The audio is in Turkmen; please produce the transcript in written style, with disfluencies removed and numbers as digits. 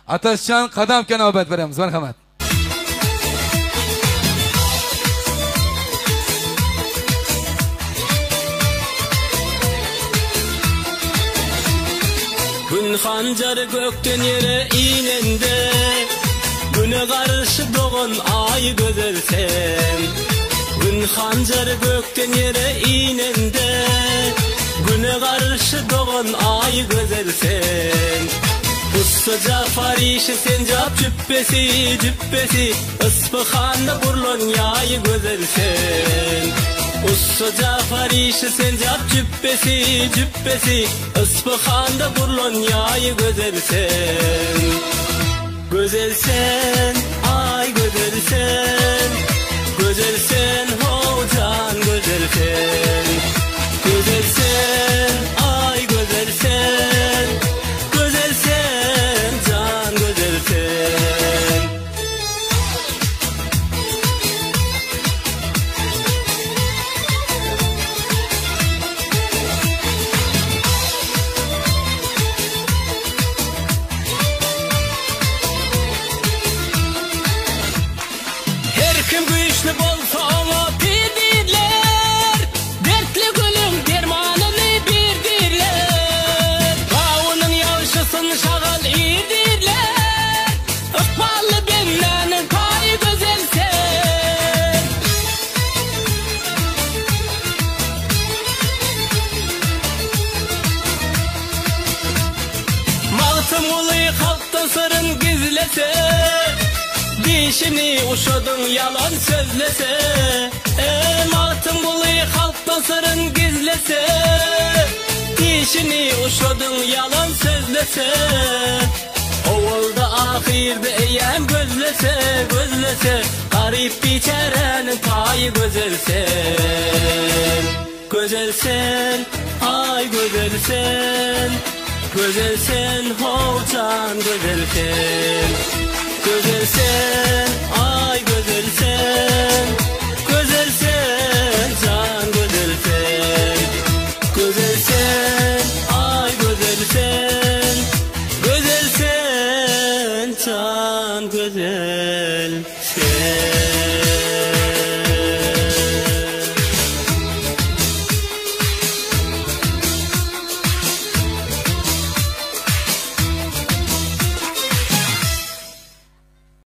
Ataşjan Kadamowga nobat beremiz. Marhamat. Gün hanjary gökden ýere inende, Güne garşy dogan Aý gözel sen. Gün hanjary gökden ýere inende, Güne garşy dogan Aý gözel sen. Ussa Jafar işi senjap jüpbesi, jüpbesi, Yspyhanda gurlan ýaý gözel sen. Ussa Jafar işi senjap jüpbesi, jüpbesi, Yspyhanda gurlan ýaý gözel sen. Gözel sen, aý gözel sen, Gözel sen, how jan gözel sen. Gözel sen, aý gözel sen, Gözel sen, jan gözel sen. Her kim güýçli bolsa oňa pir diýrler, Dertli gülüň dermanyny bir diýrler. Gawunyň ýagşysyn şagal iýr diýrler, Ykbally bendäniň paýy gözel sen. Magtymguly halkdan syryn gizlese, Dişini uşadyň ýalan sözlese. Magtymguly halkdan syryn gizlese, Dişini uşadyň ýalan sözlese. Owalda ahyrda eýäm gözlese, gözlese, Garyp biçäräniň paýy gözel sen. Gözel sen, aý gözel sen, Gözel sen, how jan gözel sen. Gözel sen, aý gözel sen, Gözel sen.